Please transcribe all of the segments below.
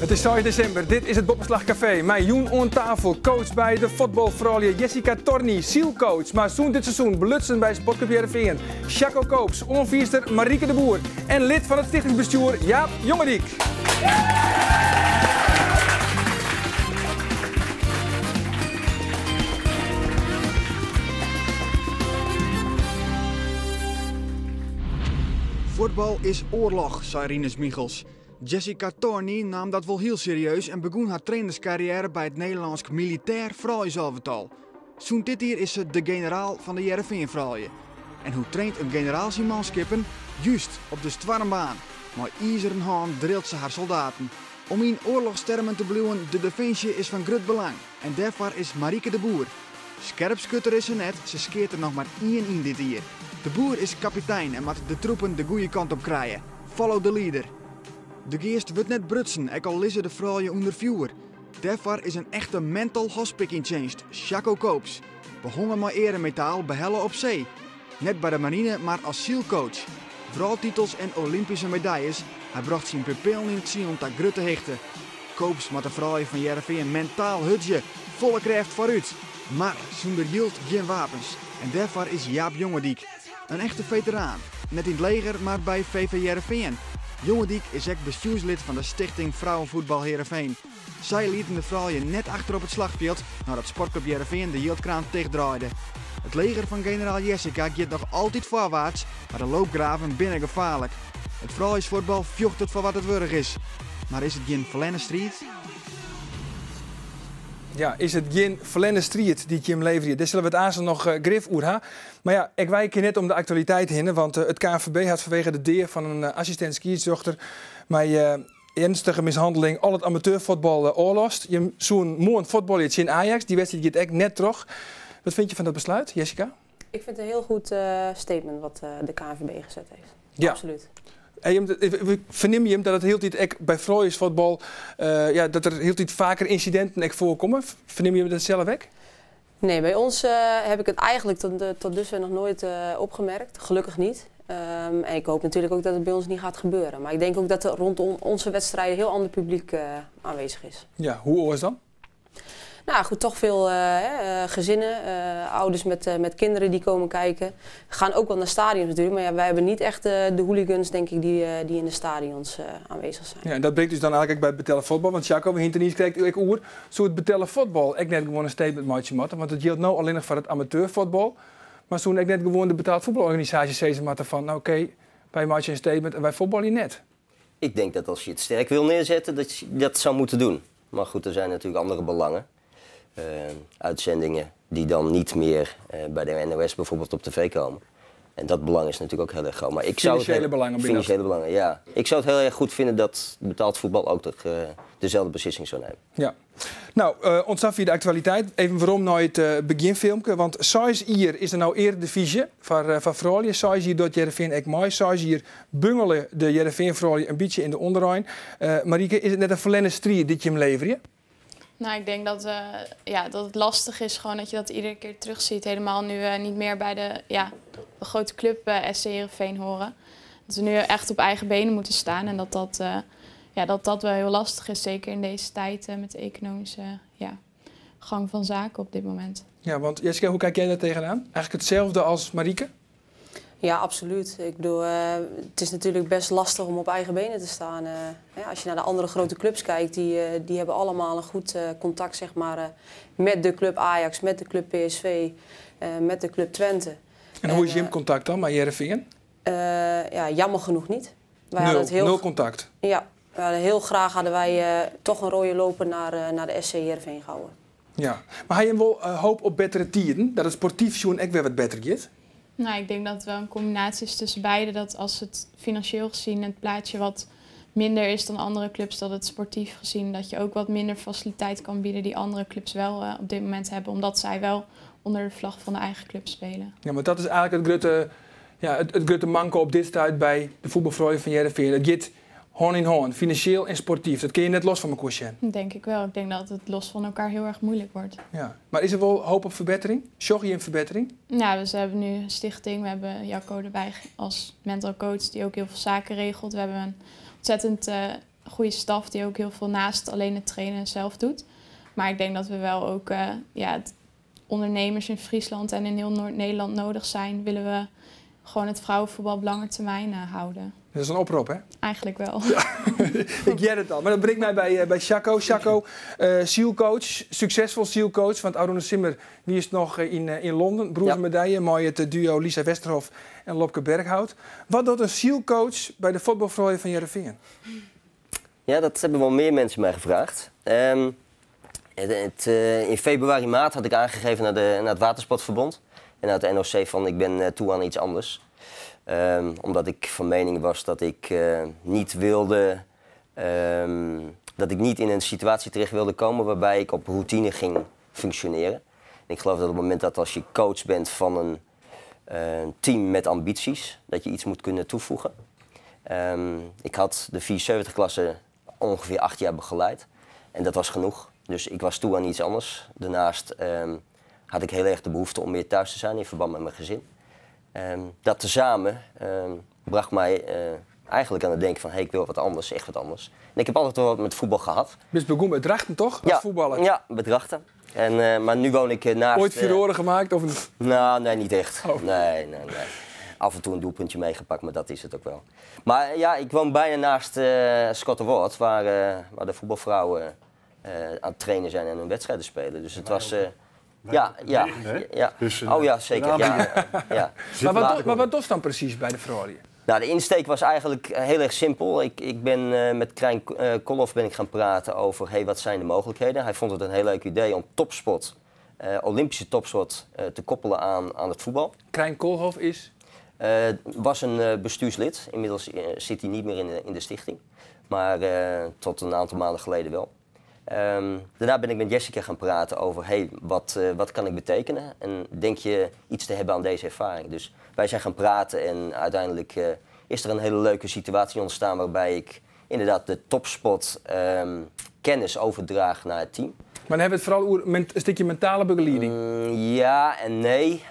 It is 6 desimber, dit is it Boppeslach Kafee. Mei jûn oan tafel coach by de fuotbalfroulju Jessica Torny, sylcoach, mar sûnt dit seizoen belutsen by Sportklup Hearrenfean, Jacco Koops, oanfierster Marieke de Boer en lid fan it stichtingsbestjoer Jaap Jongedijk. Fuotbal is oarloch, sei Rinus Michels. Jessica Torny naam dat wol hiel serieus en begûn har trainerskarriêre by it Nederlânsk militêr frouljusalvetal. Sûnt dit jier is se de generaal fan de Hearrenfeanfroulju. En hoe traint in generaal syn manskippen? Just, op de stoarmbaan. Mei izeren hân drilt se har soldaten. Om yn oarlochstermen te bliuwen, de definsje is fan grut belang. En dêrfoar is Marieke de Boer. Skerpskutter is se net, se skeat der noch mar ien yn dit jier. De Boer is kapitein en moat de troepen de goede kant op krije. Follow the leader. De geast wurdt net brutsen, ek al lizze de froulju ûnder fjoer. Dêrfoar is in echte mental hospik yn tsjinst, Jacco Koops. Behongen mei earemetaal, behelle op see. Net by de marine, mar as sylcoach. Wrâldtitels en Olympyske medaljes, hy brocht syn pupillen yn it silen ta grutte hichte. Koops moat de froulju fan Hearrenfean mentaal hurdzje, folle krêft foarút. Mar sûnder jild gjin wapens. En dêrfoar is Jaap Jongedijk. In echte feteraan. Net yn it leger, mar by VV Hearrenfean. Jongedijk is ek bestjoerslid fan de Stichting Vrouwenvoetbal Heerenveen. Sy lieten de froulju net achter op it slachfjild neidat Sportklup Hearrenfean de jildkraan tichtdraaide. It leger fan generaal Jessica giet noch altyd foarwaarts, mar de loopgraven binne gefaarlik. It frouljusfuotbal fjochtet foar wat it wurdich is. Mar is it gjin ferlerne striid? Ja, is it gjin ferlerne striid dy't jim leverje? Dêr sille we it aanst noch grif oer ha. Mar ja, ek wy kinne net om de aktualiteit hinne, want it KNVB hat fanwege de dea fan in assistint skiedsrjochter mei ernstige mishanneling al it amateurfuotbal ôflast. Jim soenen moarn fuotbalje tsjin Ajax, dy wedstriid giet ek net troch. Wat fyn je fan dat besluit, Jessica? Ik vind het een heel goed statement wat de KNVB gezet heeft. Absoluut. En fernimme jim dat it hieltyd ek by frouljusfuotbal, ja, dat der hieltyd faker ynsidinten ek foarkomme? Fernimme jim dat sels ek? Nee, by ons heb ik het eigenlijk tot dusver nog nooit opgemerkt. Gelukkig niet. En ik hoop natuurlijk ook dat het bij ons niet gaat gebeuren. Maar ik denk ook dat er rondom onze wedstrijden heel ander publiek aanwezig is. Ja, hoe oars dan? Nou goed, toch veel gezinnen, ouders met kinderen die komen kijken. Gaan ook wel naar stadions natuurlijk, maar ja, wij hebben niet echt de hooligans, denk ik, die in de stadions aanwezig zijn. Ja, en dat bringt dus dan eigenlijk by it betelle fuotbal, want Jacco, we hiene krekt ek oer, soe it betelle fuotbal ek net gewoan in statement meitsje moatte, want it jildt no allinnich foar it amateurfuotbal, mar soe ek net gewoan de betaald fuotbalorganisaasje sizze moatte fan, nou oké, wy meitsje in statement en wy fuotbalje net. Ik denk dat als je het sterk wil neerzetten, dat je dat zou moeten doen. Maar goed, er zijn natuurlijk andere belangen. Uitzendingen die dan niet meer bij de NOS bijvoorbeeld op tv komen. En dat belang is natuurlijk ook heel erg groot. Maar ik zou het Financiële heel belangen binnen. Financiële belangen, ja. Ik zou het heel erg goed vinden dat betaald voetbal ook dezelfde beslissing zou nemen. Ja. Nou, ontsnapt via de actualiteit. Even werom nei it begjinfilmke. Want 6 jier is der no earedivyzje foar froulju. 6 jier docht Hearrenfean ek mei. 6 jier bungele de Hearrenfean froulju in bytsje yn de ûnderein. Marieke, is it net in ferlerne striid dy't jim leverje? Nou, ik denk ja, dat het lastig is gewoon dat je dat iedere keer terugziet. Helemaal nu we niet meer bij ja, de grote club SC Heerenveen horen. Dat we nu echt op eigen benen moeten staan en ja, dat dat wel heel lastig is. Zeker in deze tijd met de economische, ja, gang van zaken op dit moment. Ja, want Jessica, hoe kijk jij daar tegenaan? Eigenlijk hetzelfde als Marieke? Ja, absoluut. Ik bedoel, het is natuurlijk best lastig om op eigen benen te staan. Hè, als je naar de andere grote clubs kijkt, die hebben allemaal een goed contact, zeg maar, met de club Ajax, met de club PSV, met de club Twente. En hoe is jim contact dan met Hearrenfean? Ja, jammer genoeg niet. Wij Nul, hadden het heel nul contact? Ja, we hadden heel graag hadden wij toch een rode loper naar de SC Heerenveen gehouden. Ja, mar ha je wol hoop op bettere tiden? Dat it sportyf sjoen ek wer wat better giet? Nou, ik denk dat het wel een combinatie is tussen beide. Dat als het financieel gezien het plaatje wat minder is dan andere clubs, dat het sportief gezien dat je ook wat minder faciliteit kan bieden die andere clubs wel op dit moment hebben, omdat zij wel onder de vlag van de eigen club spelen. Ja, maar dat is eigenlijk het grutte, ja, het grutte manko op dit stuit by de fuotbalfroulju fan Hearrenfean. It giet hân yn hân, finansjeel en sportyf. Dat kinne je net los fan elkoar sjen. Denk ik wel. Ik denk dat het los van elkaar heel erg moeilijk wordt. Ja. Maar is der wol hoop op ferbettering? Sjogge je in ferbettering? Nou, dus we hebben nu een stichting. We hebben Jacco erbij als mental coach die ook heel veel zaken regelt. We hebben een ontzettend goede staf die ook heel veel naast alleen het trainen zelf doet. Maar ik denk dat we wel ook ja, ondernemers in Friesland en in heel Noord-Nederland nodig zijn. Willen we gewoon het vrouwenvoetbal op lange termijn houden. Dat is een oprop, hè? Eigenlijk wel. Ja, ik jet het al. Maar dat brengt mij bij Jacco. Jacco, zielcoach, succesvol zielcoach. Want Arone Simmer, die is nog in Londen. Broers ja. Medaille, mooi het duo Lisa Westerhof en Lopke Berghout. Wat doet een zielcoach bij de voetbalvrouwen van Heerenveen? Ja, dat hebben wel meer mensen mij gevraagd. In februari, maart had ik aangegeven naar het Watersportverbond en naar het NOC van ik ben toe aan iets anders. Omdat ik van mening was dat ik niet wilde, dat ik niet in een situatie terecht wilde komen waarbij ik op routine ging functioneren. En ik geloof dat op het moment dat als je coach bent van een team met ambities, dat je iets moet kunnen toevoegen. Ik had de 74-klasse ongeveer 8 jaar begeleid en dat was genoeg. Dus ik was toe aan iets anders. Daarnaast had ik heel erg de behoefte om meer thuis te zijn in verband met mijn gezin. Dat tezamen bracht mij eigenlijk aan het denken van hey, ik wil wat anders, echt wat anders. En ik heb altijd wel wat met voetbal gehad. Dus begon bij Drachten toch? Als ja, voetballer? Ja, bij Drachten. En, maar nu woon ik naast... Ooit furoren gemaakt? Of een... Nou, nee, niet echt. Oh. Nee, nee, nee. Af en toe een doelpuntje meegepakt, maar dat is het ook wel. Maar ja, ik woon bijna naast Scottenwoord, waar de voetbalvrouwen aan het trainen zijn en hun wedstrijden spelen. Dus het was... Ja, ja, ja. Dus, oh ja, zeker. Ja, ja. Maar wat doet dan precies bij de vrouwen? Nou, de insteek was eigenlijk heel erg simpel. Ik ben met Krijn Kolhoff ben ik gaan praten over hey, wat zijn de mogelijkheden. Hij vond het een heel leuk idee om topsport, Olympische topsport, te koppelen aan het voetbal. Krijn Kolhoff is? Was een bestuurslid. Inmiddels zit hij niet meer in de stichting. Maar tot een aantal maanden geleden wel. Daarna ben ik met Jessica gaan praten over hey, wat kan ik betekenen en denk je iets te hebben aan deze ervaring. Dus wij zijn gaan praten en uiteindelijk is er een hele leuke situatie ontstaan waarbij ik inderdaad de topspot kennis overdraag naar het team. Maar dan hebben we het vooral over een stukje mentale begeleiding. Ja en nee.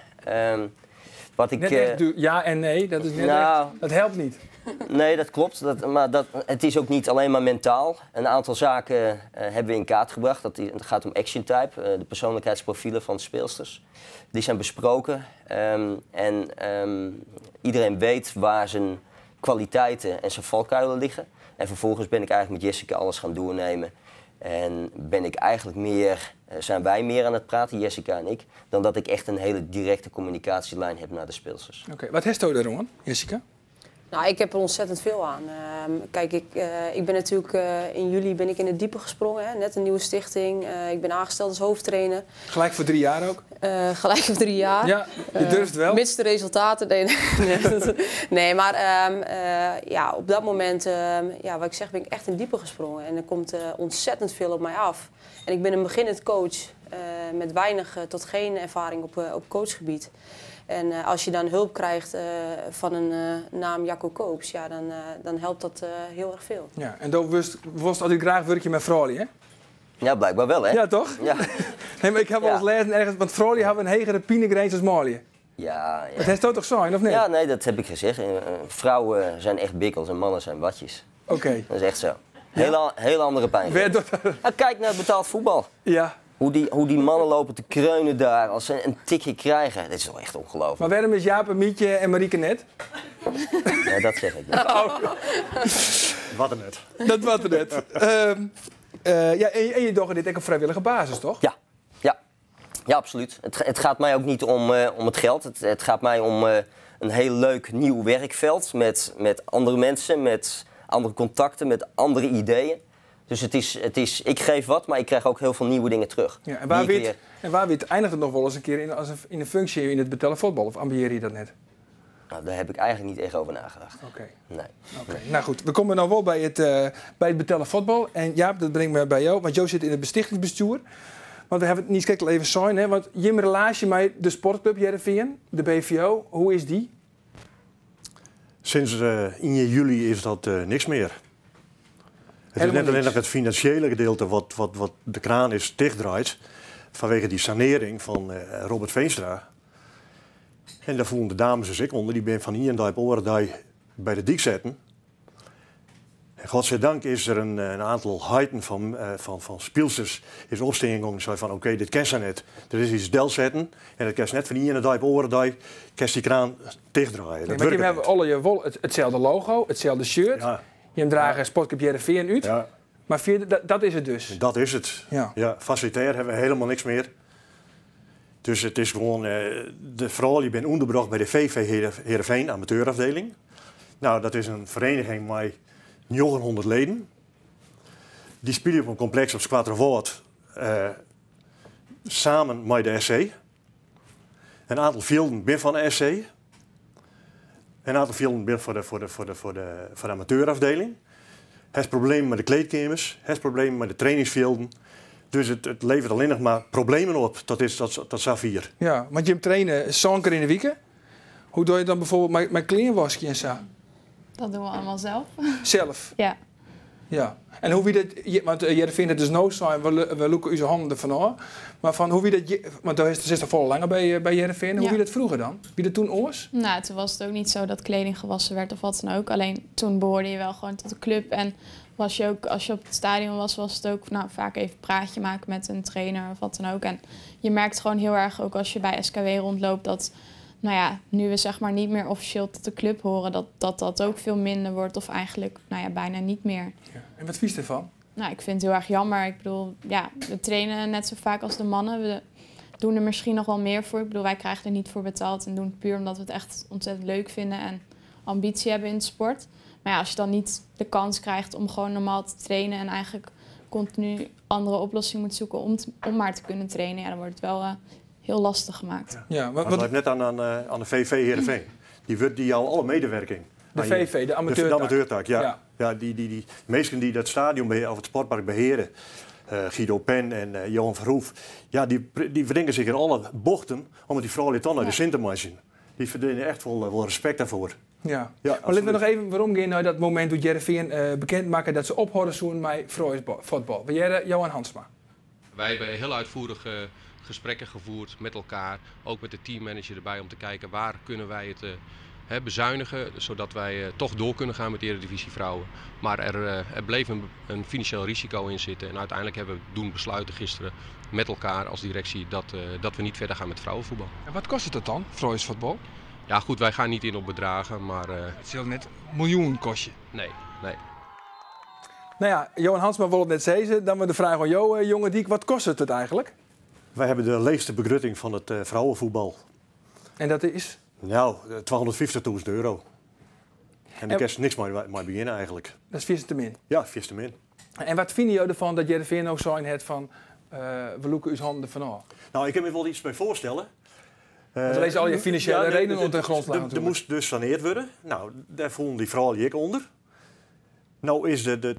Wat ik, net echt, ja en nee, dat is net nou, echt, dat helpt niet. Nee, dat klopt. Maar het is ook niet alleen maar mentaal. Een aantal zaken hebben we in kaart gebracht. Het gaat om action type, de persoonlijkheidsprofielen van speelsters. Die zijn besproken. Iedereen weet waar zijn kwaliteiten en zijn valkuilen liggen. En vervolgens ben ik eigenlijk met Jessica alles gaan doornemen. En ben ik eigenlijk meer, zijn wij meer aan het praten, Jessica en ik, dan dat ik echt een hele directe communicatielijn heb naar de speelsters. Oké, wat heeft u daarom, Jessica? Nou, ik heb er ontzettend veel aan. Kijk, ik ben natuurlijk in juli ben ik in het diepe gesprongen. Hè? Net een nieuwe stichting. Ik ben aangesteld als hoofdtrainer. Gelijk voor 3 jaar ook? Gelijk voor 3 jaar. Ja, je durft wel. Mits de resultaten. Nee, nee, nee, maar ja, op dat moment, ja, wat ik zeg, ben ik echt in het diepe gesprongen. En er komt ontzettend veel op mij af. En ik ben een beginnend coach met weinig tot geen ervaring op coachgebied. En als je dan hulp krijgt van een naam Jacco Koops, ja, dan helpt dat heel erg veel. Ja, en dan wist altijd graag werk je met vrouwen, hè? Ja, blijkbaar wel, hè? Ja, toch? Ja. Nee, maar ik heb wel eens lezen ergens, want vrouwen hebben een hegere pinegrens als Malië. Ja, ja. Dat heeft toch zo, of niet? Ja, nee, dat heb ik gezegd. Vrouwen zijn echt bikkels en mannen zijn watjes. Oké. Dat is echt zo. Ja? Heel andere pijn. Ja, kijk naar het betaald voetbal. Ja. Hoe die mannen lopen te kreunen daar als ze een tikje krijgen. Dat is toch echt ongelooflijk. Maar waarom is Jaap en Mietje en Marieke net? Ja, dat zeg ik niet. Oh. Wat er net. Dat wat er net. Ja, en je docht dit ook op vrijwillige basis, toch? Ja, ja. Ja, absoluut. Het gaat mij ook niet om het geld. Het gaat mij om een heel leuk nieuw werkveld met andere mensen, met andere contacten, met andere ideeën. Dus het is, ik geef wat, maar ik krijg ook heel veel nieuwe dingen terug. Ja, en waar wit eindigt het nog wel eens een keer in een functie in het betalen voetbal? Of ambieer je dat net? Nou, daar heb ik eigenlijk niet echt over nagedacht. Oké. Nee. Okay. Nou goed, we komen nou wel bij het betalen voetbal. En Jaap, dat brengt me bij jou, want jou zit in het bestichtingsbestuur. Want we hebben het niet kijk al even zijn, hè? Want je relatie met de sportclub Heerenveen, de BVO, hoe is die? Sinds in juli is dat niks meer. Het is net alleen nog het financiële gedeelte wat de kraan is dichtdraait. Vanwege die sanering van Robert Veenstra. En daar voelen de dames dus ik onder. Die ben van hier en daar op oren bij de dik zetten. En godzijdank is er een aantal heiten van spilsters is opstean gongen en sei fan oké, dit kin sa net. Der is iets delsetten en dat kinst net fan iene dei op oare dei kinst die kraan tichtdraaien. Nee, Dat mar jim wurket hawwe net. allegear wol itselde logo, itselde shirt. Jim drage Sportclub Hearrenfean út. Mar fierder, dat is it dus. Dat is it. Ja, fasilitêr hawwe we hielendal niks mear. Dus it is gewoan, de froulju binne ûnderbrocht by de VV Heerenveen, amateurafdeling. Nou, dat is in fereniging mei 900 leden. Dy spylje op in kompleks op Skoatterwâld, samen mei de SC. In aantal fjilden bin fan de SC. In aantal fjilden bin foar de amateurafdeling. Hast problemen mei de kleedkeamers, hast problemen mei de trainingsfjilden. Dus it leveret allinnich mar problemen op. Dat is dat safier. Ja, want jim traine sân kear yn de wike. Hoe dogge je dan bijvoorbeeld mei kleanwaskjen en sa? Dat dogge we allemaal zelf. Zelf? Ja. Ja. En hoe wie dat, want Hearrenfean hat dus no sein, we lûke ús hannen derfan ôf. Mar fan hoe wie dat, want do sitst al folle langer by Hearrenfean. Hoe wie dat froeger dan? Wie dat toen oars? Nou, toen was het ook niet zo dat kleding gewassen werd of wat dan ook. Alleen toen behoorde je wel gewoon tot de club. En was je ook, als je op het stadion was, was het ook, nou, vaak even een praatje maken met een trainer of wat dan ook. En je merkt gewoon heel erg, ook als je bij SKW rondloopt, dat, nou ja, nu we niet meer officieel tot de club horen, dat dat ook veel minder wordt of eigenlijk, nou ja, bijna niet meer. Ja. En wat vies ervan? Nou, ik vind het heel erg jammer. We trainen net zo vaak als de mannen. We doen er misschien nog wel meer voor. Wij krijgen er niet voor betaald en doen het puur omdat we het echt ontzettend leuk vinden en ambitie hebben in de sport. Maar als je dan niet de kans krijgt om gewoon normaal te trainen en eigenlijk continu andere oplossingen moet zoeken om maar te kunnen trainen, dan wordt het wel heel lastig gemaakt. Ja. Ja, Maar wat het blijft net aan de VV Heerenveen. Die wordt die al alle medewerking. De Aan je VV, de amateurtak. De amateurtak, ja. Ja. Ja, die mensen die dat stadion of het sportpark beheren, Guido Pen en Johan Verhoef, ja, die wringen zich in alle bochten om die vrouwen toch naar de zin te maken. Die verdienen echt wel respect daarvoor. Ja. Ja, Maar laten we absoluut. nog even waarom gaan naar dat moment dat Hearrenfean bekend maken dat ze ophouden zoen met vrouwenvoetbal. We jaren Johan Hansma. Wij hebben heel uitvoerige gesprekken gevoerd met elkaar, ook met de teammanager erbij, om te kijken waar kunnen wij het bezuinigen, zodat wij toch door kunnen gaan met de Eredivisie Vrouwen. Maar er bleef een financieel risico in zitten en uiteindelijk hebben we doen besluiten gisteren met elkaar als directie dat we niet verder gaan met vrouwenvoetbal. En wat kost het dat dan, vrouwenvoetbal? Ja goed, wij gaan niet in op bedragen, maar Het zal net miljoen kosten. Nee, nee. Johan Hansma wil het net zeggen. Dan maar de vraag aan jou, jonge Diek, wat kost het het eigenlijk? Wij hebben de leegste begrutting van het vrouwenvoetbal. En dat is? Nou, 250.000 euro. En daar kan ze niks mee beginnen eigenlijk. Dat is vies te min? Ja, vies te min. En wat vinden jullie ervan dat Hearrenfean ook zijn het van we loeken uw handen ervan af? Ik kan me wel iets bij voorstellen. Want er lezen al je financiële redenen onder de grondslag Er natuurlijk. moest dus saneerd worden. Daar voelen die vrouwen ik onder. Nou is de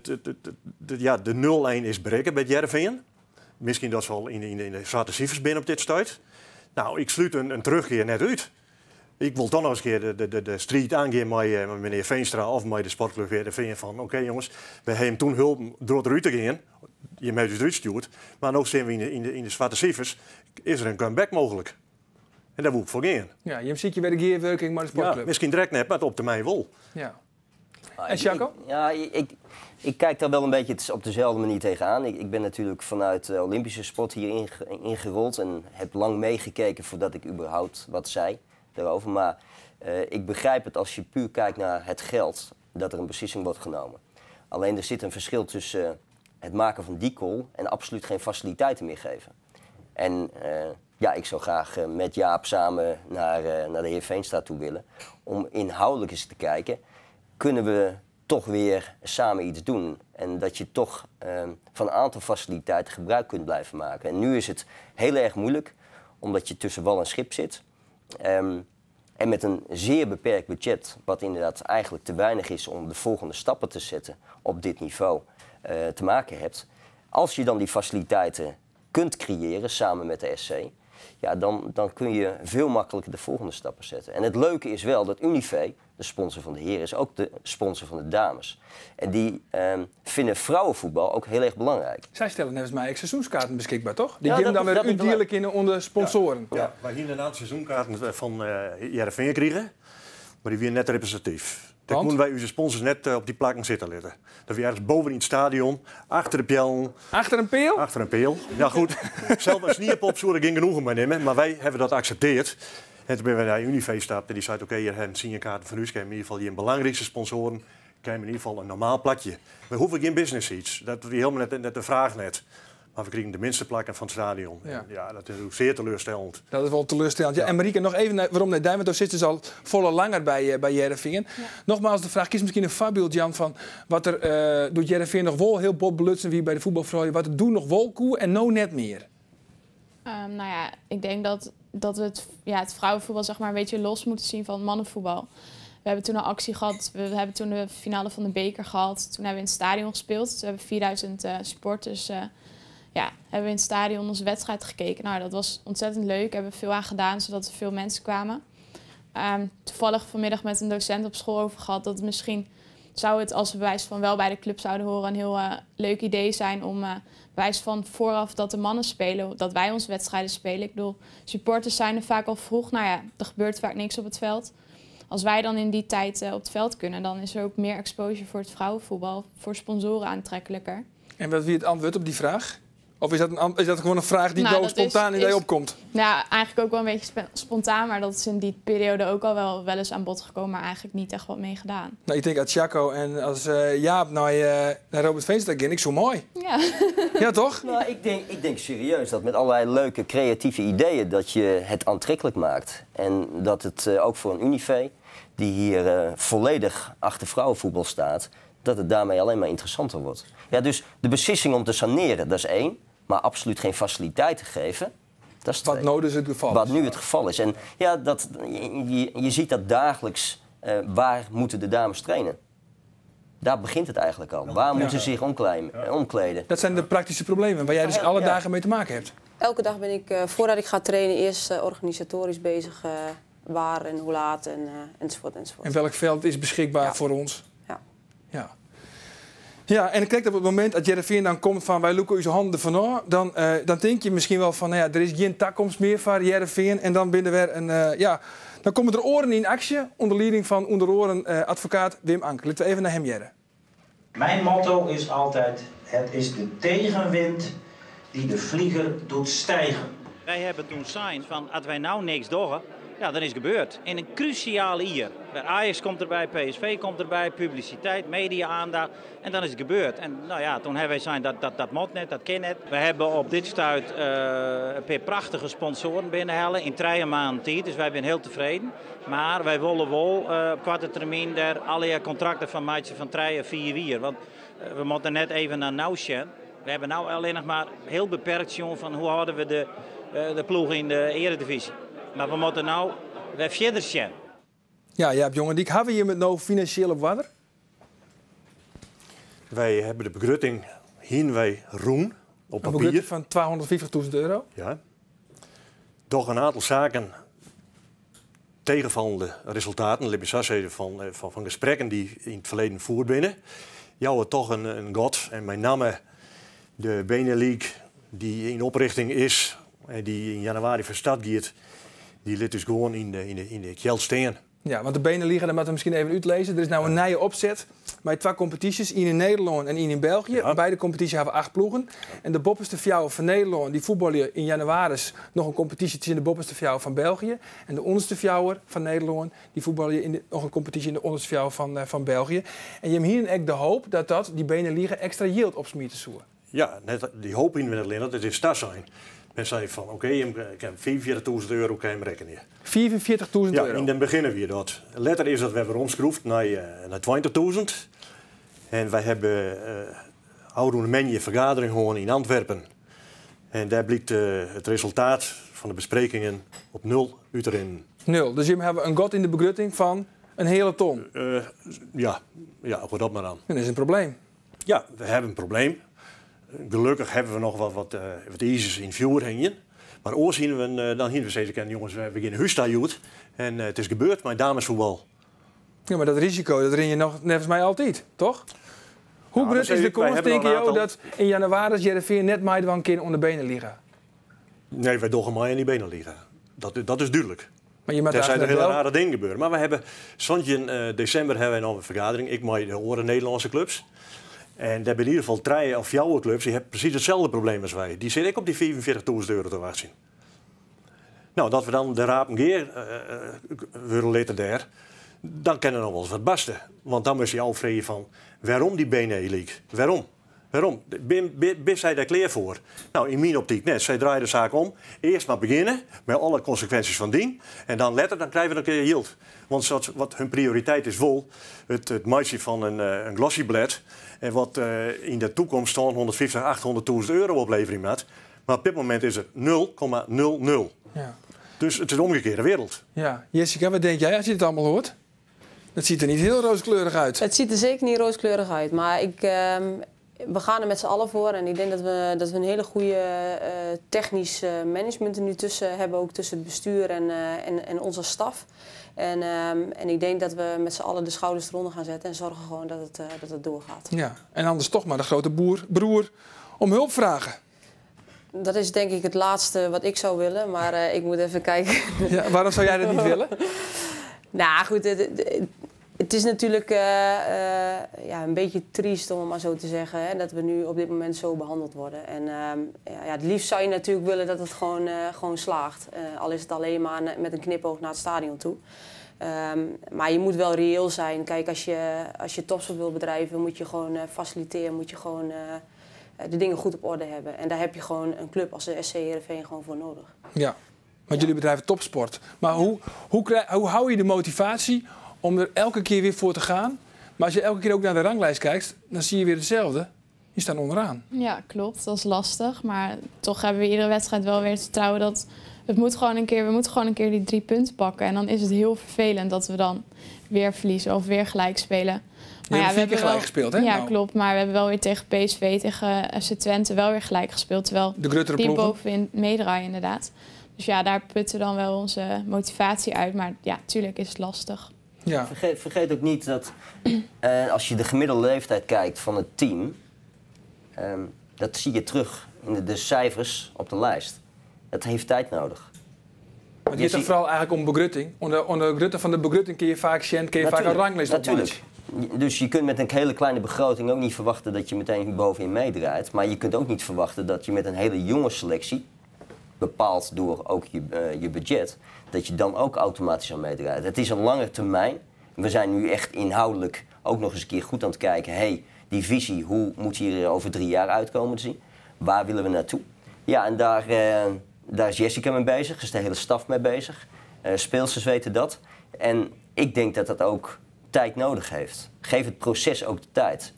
0-1 is breken bij Hearrenfean. Misschien dat ze al in de zwarte cijfers binnen op dit stuit. Ik sluit een terugkeer net uit. Ik wil dan nog eens een keer de strijd aangaan met meneer Veenstra of met de sportclub Hearrenfean van oké, jongens, we hebben hem toen hulp door eruit te gaan. Je hebt dus eruit gestuurd. Maar nu zijn we in de zwarte cijfers. Is er een comeback mogelijk? En daar moet ik voor gaan. Ja, je ziet je bij de gearwerking, maar de sportclub. Ja, misschien direct net, maar op termijn wel. Ja. En Jacco? Ik kijk daar wel een beetje op dezelfde manier tegenaan. Ik ben natuurlijk vanuit de Olympische sport hier ingerold en heb lang meegekeken voordat ik überhaupt wat zei daarover. Maar ik begrijp het als je puur kijkt naar het geld, dat er een beslissing wordt genomen. Alleen er zit een verschil tussen het maken van die call en absoluut geen faciliteiten meer geven. En ik zou graag met Jaap samen naar de heer Veenstra toe willen. Om inhoudelijk eens te kijken, kunnen we toch weer samen iets doen? En dat je toch van een aantal faciliteiten gebruik kunt blijven maken. En nu is het heel erg moeilijk, omdat je tussen wal en schip zit. En met een zeer beperkt budget, wat inderdaad eigenlijk te weinig is om de volgende stappen te zetten op dit niveau, te maken hebt. Als je dan die faciliteiten kunt creëren samen met de SC, dan kun je veel makkelijker de volgende stappen zetten. En het leuke is wel dat Univé, de sponsor van de heren, is ook de sponsor van de dames. En die vinden vrouwenvoetbal ook heel erg belangrijk. Zij stellen net als mij seizoenskaarten beschikbaar, toch? Die Ja, geven dan weer dat is wel uitdierlijk in onder sponsoren. Ja, ja, wij hier een aantal seizoenkaarten van Hearrenfean kregen. Maar die wienen net representatyf. Dêr koenen wy ús sponsors net op dy plakken sitte litte. Dat wie ergens boven yn it stadion, achter de peallen. Achter in peal? Achter in peal. Ja goed, sels in sniepop soe der gjin genoegen mei nimme, mar wy hawwe dat akseptearre. En toen binne wy nei Univé stapt en dy sei, oké, hjir hawwe 10 kaarten fan ús, kinne yn ieder gefal jim belangrykste sponsoaren, kinne yn ieder gefal in normaal plakje. We hoege gjin business seats, dat wie hielendal net de fraach net. Mar we krigen de minste plakken fan it stadion. Ja, ja, dat is sear teleurstellend. Dat is wol teleurstellend. Ja. En Marieke, noch even werom nei dy, want do sitst dus al folle langer by Hearrenfean. Ja. Nogmaals de fraach, kinst miskien in foarbyld jaan fan wat der doe't Hearrenfean noch wol hiel bot belutsen wie by de fuotbalfroulju, wat it doe noch wol koe en no net mear? Nou ja, ik denk dat we het, ja, het vrouwenvoetbal zeg maar, een beetje los moeten zien van het mannenvoetbal. We hebben toen een actie gehad, we hebben toen de finale van de beker gehad. Toen hebben we in het stadion gespeeld. Toen hebben 4000 supporters ja, hebben we in het stadion onze wedstrijd gekeken. Nou, dat was ontzettend leuk. Hebben we veel aan gedaan, zodat er veel mensen kwamen. Toevallig vanmiddag met een docent op school over gehad dat het misschien zou het, als we bij wijze van wel bij de club zouden horen, een heel leuk idee zijn om bij wijze van vooraf dat de mannen spelen, dat wij onze wedstrijden spelen. Ik bedoel, supporters zijn er vaak al vroeg. Nou ja, er gebeurt vaak niks op het veld. Als wij dan in die tijd op het veld kunnen, dan is er ook meer exposure voor het vrouwenvoetbal, voor sponsoren aantrekkelijker. En wat wie het antwoord op die vraag? Of is dat gewoon een vraag die Nou, dat spontaan in je opkomt? Nou, eigenlijk ook wel een beetje spontaan, maar dat is in die periode ook al wel eens aan bod gekomen, maar eigenlijk niet echt wat mee gedaan. Nou, ik denk als Jacco en als Jaap naar Robert Veenstra gaan, ik zo mooi. Ja. Ja, toch? Nou, ik denk serieus dat met allerlei leuke creatieve ideeën dat je het aantrekkelijk maakt. En dat het ook voor een Univé, die hier volledig achter vrouwenvoetbal staat, dat het daarmee alleen maar interessanter wordt. Ja, dus de beslissing om te saneren, dat is 1. Maar absoluut geen faciliteiten geven, dat is Wat 2. nou dus het geval Wat is. nu het geval is. En ja, dat, je ziet dat dagelijks, waar moeten de dames trainen? Daar begint het eigenlijk al. Waar moeten ze zich omkleden? Dat zijn de praktische problemen waar jij dus alle dagen mee te maken hebt. Elke dag ben ik, voordat ik ga trainen, eerst organisatorisch bezig. Waar en hoe laat en enzovoort, enzovoort. En welk veld is beschikbaar voor ons? Ja. Ja. Ja, en kijk, op het moment dat Hearrenfean dan komt van wij loeken onze handen van oor, dan denk je misschien wel van, nou ja, er is geen toekomst meer voor Hearrenfean. En dan binnen weer een, ja, dan komen er oren in actie onder leiding van onder oren advocaat Wim Anker. Laten we even naar hem jaren. Mijn motto is altijd, het is de tegenwind die de vlieger doet stijgen. Wij hebben toen sign van, als wij nou niks doen, ja, dan is het gebeurd. In een cruciale jaar. Ajax komt erbij, PSV komt erbij, publiciteit, media-aandacht. En dan is het gebeurd. En nou ja, toen hebben wij zijn dat mot net, dat ken net. We hebben op dit stuit een paar prachtige sponsoren binnenhalen in 3 maanden tijd. Dus wij zijn heel tevreden. Maar wij willen wel op korte termijn daar alle contracten van maatje van 3 of 4 jaar. Want we moeten net even naar nou zien. We hebben nou alleen nog maar heel beperkt zien van hoe houden we de ploeg in de eredivisie. Maar we moeten nou weer verder zien. Ja, Jaap Jongendyk, hebben we hier met nou financieel op water? Wij hebben de begrutting hier wij roen op Een papier. begrutting van 250.000 euro? Ja. Toch een aantal zaken tegenvallende resultaten, laat van gesprekken die in het verleden voerd binnen. Jou het toch een god en met name de Benelux die in oprichting is en die in januari van start gaat, die ligt dus gewoon in de kjeld staan. Ja, want de Beneliga, dat moeten we misschien even uitlezen. Er is nou een nieuwe opzet bij 2 competities, één in Nederland en één in België. Beide competities hebben 8 ploegen. En de boppenste vrouwen van Nederland, die voetballen in januari nog een competitie tussen de boppenste vrouwen van België. En de onderste vrouwen van Nederland, die voetballen nog een competitie in de onderste vrouwen van België. En je hebt hier ook de hoop dat die Beneliga extra yield opsmieten zoeken. Ja, net die hoop in met het dat het is daar zijn. Men zei van, oké, ik heb 45.000 euro, kan je hem rekenen. 45.000 Ja, euro? in het begin weer dat. Later is dat we hebben omschroefd naar 20.000. En wij hebben oude menje vergadering gewoon in Antwerpen. En daar blijkt het resultaat van de besprekingen op 0 uit erin. 0, dus jullie hebben een gat in de begrutting van een hele ton? Ja, ja, gooi dat maar aan. Dat is een probleem. Ja, we hebben een probleem. Gelukkig hebben we nog wat ijzers in het vuur hangen. Maar oor zien we dan zien we steeds, en jongens, we beginnen huis daar, joet. En het is gebeurd met damesvoetbal. Ja, maar dat risico, dat rin je nog volgens mij altijd, toch? Hoe Nou, groot dat is de is- wij kans, hebben denk al een je, aantal dat in januari Hearrenfean net Maidwan kind onder benen liggen? Nee, wij doggen maar in die benen liggen. Dat is duidelijk. Maar je moat Tenzij der eigentlik hiele wel- rare dingen gebeure. Mar we hawwe 17 desimber hawwe wy noch in fergadering, ek mei de oare Nederlânske klups. En dêr binne yn ieder gefal trije of fjouwer klups dy hawwe presys itselde probleem as wy. Dy sitte ek op dy 45.000 euro te wachtsjen. No, dat we dan de rapen gear wurde litte dêr, dan kin der noch wolris wat barste. Want dan moatst je ôffreegje fan wêrom dy BeNe-League? Wêrom? Wêrom? Binne sy dêr klear foar? No, yn myn optyk net. Sy draaie de saak om. Earst mar begjinne, mei alle konsekwinsjes fan dien. En dan letter dan krije we noch in kear jild. Want sa't, wat hun prioriteit is wol it meitsjen fan in glossyblêd. En wat yn de toekomst 750, 800.000 euro opleverje moat. Mar op dit momint is der 0,00. Dus it is de omgekearde wereld. Ja. Jessica, wat tink jy as je dit allegear heart? Dat ziet er niet heel rooskleurig uit. Het ziet er zeker niet rooskleurig uit. Maar we gaan er met z'n allen voor. En ik denk dat we een hele goede technisch management er nu tussen hebben. Ook tussen het bestuur en onze staf. En ik denk dat we met z'n allen de schouders eronder gaan zetten. En zorgen gewoon dat het doorgaat. Ja, en anders toch maar de grote broer om hulp vragen. Dat is denk ik het laatste wat ik zou willen. Maar ik moet even kijken. Ja, waarom zou jij dat niet willen? Nou goed, het is natuurlijk een beetje triest om het maar zo te zeggen, hè, dat we nu op dit moment zo behandeld worden. En het liefst zou je natuurlijk willen dat het gewoon slaagt. Al is het alleen maar met een knipoog naar het stadion toe. Maar je moet wel reëel zijn. Kijk, als je topsport wil bedrijven, moet je gewoon faciliteren, moet je gewoon de dingen goed op orde hebben. En daar heb je gewoon een club als de SC Heerenveen gewoon voor nodig. Ja. Want jullie bedrijven topsport. Maar hoe hou je de motivatie om er elke keer weer voor te gaan? Maar als je elke keer ook naar de ranglijst kijkt, dan zie je weer hetzelfde. Je staat onderaan. Ja, klopt. Dat is lastig. Maar toch hebben we iedere wedstrijd wel weer het vertrouwen dat het moet gewoon een keer, we moeten gewoon een keer die 3 punten pakken. En dan is het heel vervelend dat we dan weer verliezen of weer gelijk spelen. Je Maar hebt ja, 4 we keer hebben gelijk wel gespeeld, hè? Ja, Nou. klopt. Maar we hebben wel weer tegen PSV, tegen FC Twente wel weer gelijk gespeeld. Terwijl De gruttere die ploegen. bovenin meedraaien, inderdaad. Dus daar putten we dan wel onze motivatie uit. Maar tuurlijk is het lastig. Vergeet ook niet dat als je de gemiddelde leeftijd kijkt van het team, dat zie je terug in de cijfers op de lijst. Dat heeft tijd nodig. Maar het gaat toch vooral eigenlijk om begrutting. Onder de grutte van de begrutting kun je vaak zien, kun je vaak een ranglijst opmaken. Natuurlijk. Dus je kunt met een hele kleine begroting ook niet verwachten dat je meteen bovenin meedraait. Maar je kunt ook niet verwachten dat je met een hele jonge selectie, bepaald door ook je budget, dat je dan ook automatisch aan meedraait. Het is een lange termijn. We zijn nu echt inhoudelijk ook nog eens een keer goed aan het kijken. Hey, die visie, hoe moet hier over 3 jaar uitkomen te zien? Waar willen we naartoe? Ja, en daar is Jessica mee bezig, daar is de hele staf mee bezig. Speelsters weten dat. En ik denk dat dat ook tijd nodig heeft. Geef het proces ook de tijd.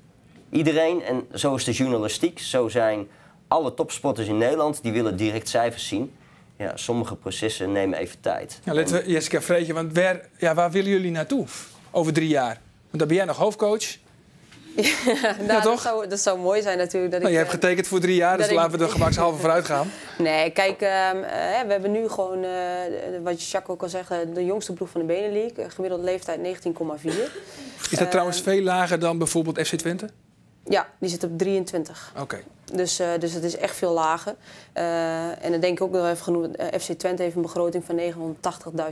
Iedereen, en zo is de journalistiek, zo zijn alle topsporters in Nederland, die willen direct cijfers zien. Ja, sommige processen nemen even tijd. Ja, laten we Jessica Freetje, want waar willen jullie naartoe over 3 jaar? Want dan ben jij nog hoofdcoach. Ja, Ja, toch? dat zou mooi zijn natuurlijk. Dat ik, Je hebt getekend voor 3 jaar, dus dat ik laten we er gemakshalve vooruit gaan. Nee, we hebben nu gewoon, wat Jacques ook al zegt, de jongste ploeg van de BeNe-League. Gemiddelde leeftijd 19,4. Is dat trouwens veel lager dan bijvoorbeeld FC Twente? Ja, die zit op 23. Dus het is echt veel lager. En dan denk ik ook nog even genoemd, FC Twente heeft een begroting van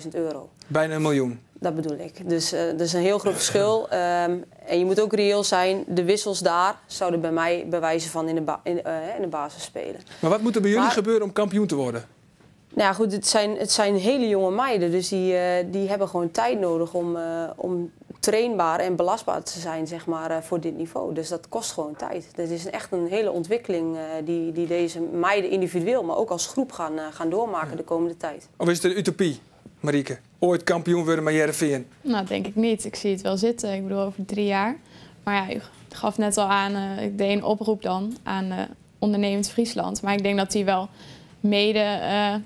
980.000 euro. Bijna 1 miljoen. Dat bedoel ik. Dus dat is een heel groot verschil. En je moet ook reëel zijn. De wissels daar zouden bij mij bij wijze van in de basis spelen. Maar wat moet er bij jullie gebeuren om kampioen te worden? Het zijn hele jonge meiden. Dus die hebben gewoon tijd nodig om trainbaar en belastbaar te zijn voor dit niveau. Dus dat kost gewoon tijd. Dat is echt een hele ontwikkeling die deze meiden individueel, maar ook als groep gaan doormaken de komende tijd. Of is het een utopie, Marieke? Ooit kampioen worden met Heerenveen? Nou, denk ik niet. Ik zie het wel zitten. Ik bedoel, over 3 jaar. Maar u gaf net al aan, ik deed een oproep dan aan Ondernemend Friesland. Maar ik denk dat die wel mede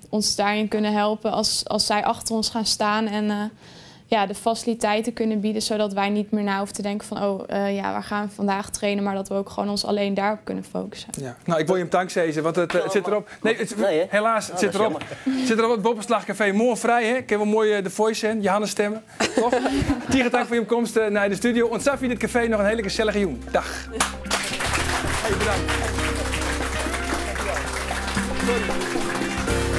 ons daarin kunnen helpen als zij achter ons gaan staan en de faciliteiten kunnen bieden, zodat wij niet meer na hoeven te denken van, oh ja, waar gaan we vandaag trainen, maar dat we ook gewoon ons alleen daarop kunnen focussen. Ja. Ik wil je hem dankzeggen, want het zit erop. Nee, Nee, hè? helaas, het Oh, zit dat is erop. jammer. Het zit erop, het Boppeslagcafé. Mooi vrij, hè? Kunnen we mooi de voice zijn, Johannes stemmen, toch? Tiger dank voor je komst naar de studio. Ontzag in het café nog een hele gezellige jong. Dag. Hey, bedankt. Sorry.